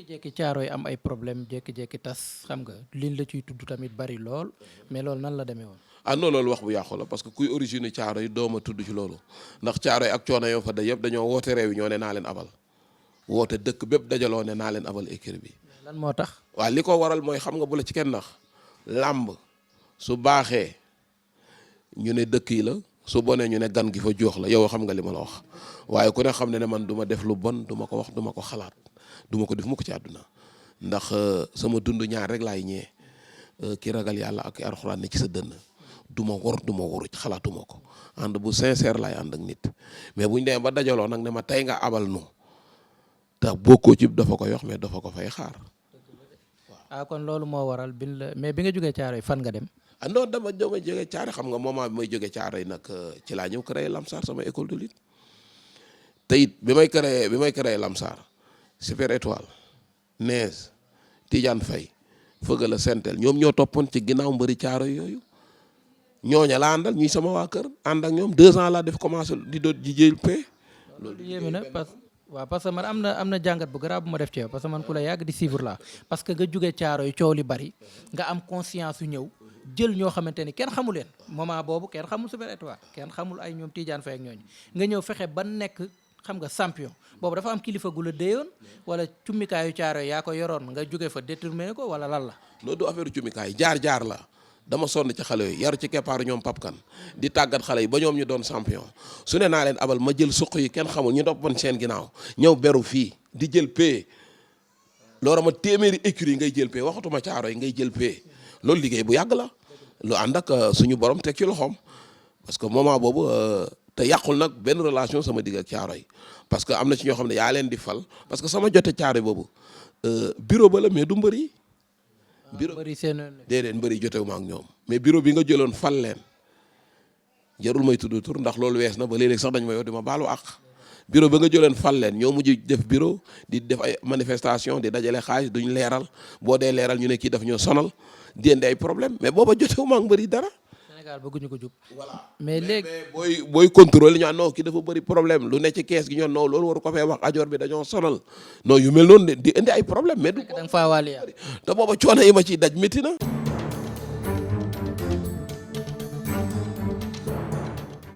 jékki-jékki caaro yi am ay problème jékki-jékki tas xam nga liñ la ciy tudd tamit bari lool mais loolu nan la demee woon. ah non loolu wax bu yàqu la parce que kuy origine caaro yi dooma tudd ci loolu ndax caaro yi ak coono yoo fa da yëpp dañoo woote réew yi ñoo ne naa leen abal woote dëkk bépp dajaloo ne naa leen abal écurie bi. lan moo tax. waaw li ko waral mooy xam nga bu la ci kenn nax làmb su baaxee ñu ne dëkk yi la su bonee ñu ne gan gi fa joox la yow xam nga li ma la wax waaye ku ne xam ne man du ma def lu bon du ma ko wax du ma ko xalaat du ma ko def mukk ci àdduna ndax sama dund ñaar rek laay ñee ki ragal yàlla ak alxuraan ne ci sa dënn du ma wor du ma woru xalaatuma ko ànd bu sincère laay ànd ak nit mais bu ñu demee ba dajaloo nag ne ma tey nga abal nu te bokkoo ci dafa koy wax mais dafa ko fay xaar. ah kon loolu moo waral bin la mais bi nga jógee caaro yi fan nga dem. ah non dama jóge caare xam nga moment bi may jóge caare yi nag ci laa ñëw créé Lamsar sama école de lutte te it bi may créé Lamsar Super Étoile Nees Tidiane Faye Fëgala Sentel ñoom ñoo toppoon ci ginnaaw mbëri caaro yooyu ñooña la àndal ñuy sama waa kër ànd ak ñoom 2 ans laa def commencé di doon ji jël paie. loolu yéeme na parce que man am na jàngat bu garaaw bu ma def ci yow parce que man ku la yàgg di suivre la parce que nga jógee caaro yi coow li bari nga am conscience yu ñëw jël ñoo xamante ni kenn xamu leen moment boobu kenn xamul Super Étoile kenn xamul ay ñoom Tidiane Faye ak ñooñu nga ñëw fexe ba nekk xam nga champion boobu dafa am kilifa gu la déyoon wala cummikaayu caaro yaa ko yoroon nga jóge fa déterminé ko wala lan la. non du affaire cummikaay jaar la dama sonn ci xale yooyu yaru ci keppaaru ñoom papkan di tàggat xale yi ba ñoom ñu doon champion su ne naa leen abal ma jël suq yi kenn xamul ñu toppoon seen ginnaaw ñëw beru fii di jël paie loolu ma téeméeri écurie ngay jël paie waxatuma caaro yi ngay jël paie loolu liggéey bu yàgg la lu ànd ak suñu borom teg ci loxoom parce que moment boobu te yàqul nag benn relation sama digg ak caaro yi parce que am na ci ñoo xam ne yaa leen di fal parce que sama jote caaro yi boobu bureau ba la mais du mbër yi bureau déedéet mbëri jotewuma ak ñoom mais bureau bi nga jëloon fal leen jarul may tudd tur ndax loolu wees na ba léeg-léeg sax dañ ma yow di ma baalu àq bureau ba nga jëloon fal leen ñoo mujj def bureau di def ay manifestation di dajale xaalis duñ leeral boo dee leeral ñu ne kii daf ñoo sonal di indi ay problème mais booba jotewuma ak mbëri dara. Sénégal bëgguñu ko jub. voilà mais léegi booy contrôle ñu non kii dafa bëri problème lu ne ci kees gi ñoon non loolu waru ko fee wax ajoor bi dañoo sonal non yu mel noonu di indi ay problème mais du da nga faa waali te booba coono yi ma ciy daj métti na